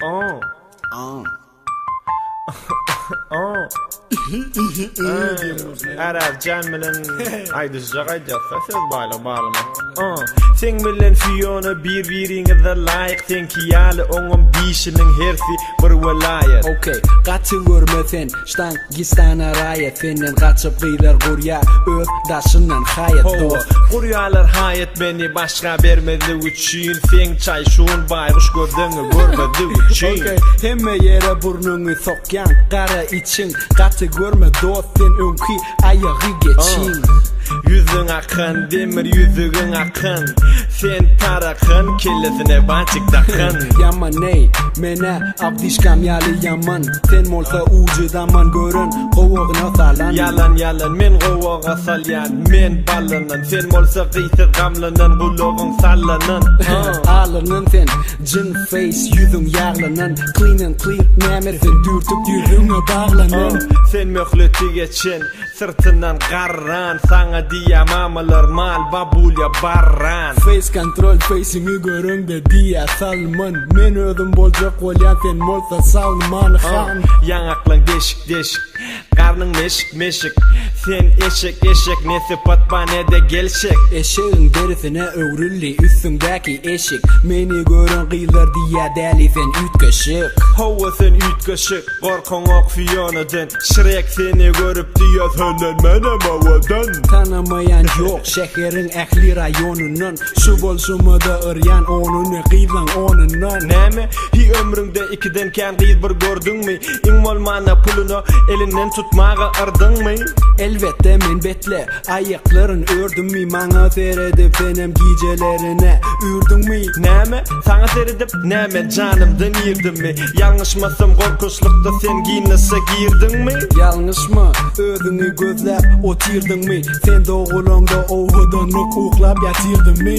Oh. Ah. Oh. Äräz jan bilen aýdyşjak aýdýarsa söz baýlygy barlyma. Oh. Seň bilen Fiona bir-biriňize laýyk seňki ýaly oňam dişiniň hersi bir welaýat. Okey, gaty görme sen Ştangistana raýat senden gaçyp gyzlar gurýa öz daşyndan haýat Hawa, dost. gurýalar haýat meni başga bermezlik üçin seň çaýşun baýguş gözleňi görmezlik üçin. Okey, hemme ýere burnuňy sokýaň gara içiň gaty görme dost sen öňki aýagy geçiň. Ýüzüň akan demir ýüzügiň akan sen tarakan kellesine bançik dakan. Ýaman eý, men-ä abdişkam ýaly ýaman Sen bolsa ujy daman gören gowagyna salan. Ýalan ýalan men gowaga salýan men ballanan sen bolsa gysyz gamlanan gulagyň sallanan. Alynan sen jyn face ýüzüň ýaglanan clean and clear nämer sen dürtük ýüzüňe baglanan. Sen möhleti geçen syrtyndan garran saňa diýýä mamalar mal babulýa barran. Face kontrol face'iňi göreňde diýýä Salman Men özüm boljak bolýan sen bolsa Salman Han. Ýaňaklaň deşik deşik Garnyň meşik meşik Sen eşek eşek ne sypat ba ne de gelşek. Eşegiň derisine öwrüldi üstüňdäki eşik Meni gören gyzlar diýýä däli sen üýtgeşik. Hawa sen üýtgeşik Gorkaňok Fionadan Şrek seni görüp diýýä senden menem owadan. Tanamaýan ýok şäheriň ähli raýonyndan Şu bolşumada yrýan onuny gyzlaň onundan. Näme? Hi ömrüňde ikiden kän gyz bir gördüňmi? Iň bolmanda puluna elinden tutmaga yrdyňmy? Elbetde men betle aýaklaryn ördümmi Maňa seredip senem gijelerine ürdüňmi? Näme? Saňa seredip näme janymdan irdimmi? Ýalňyşmasam gorkunçlykda sen Ginnese girdiňmi? Ýalňyşma, özüňi gözläp otyrdyňmy? Sen dogulaňda owadanlyk uklap ýatyrdymy?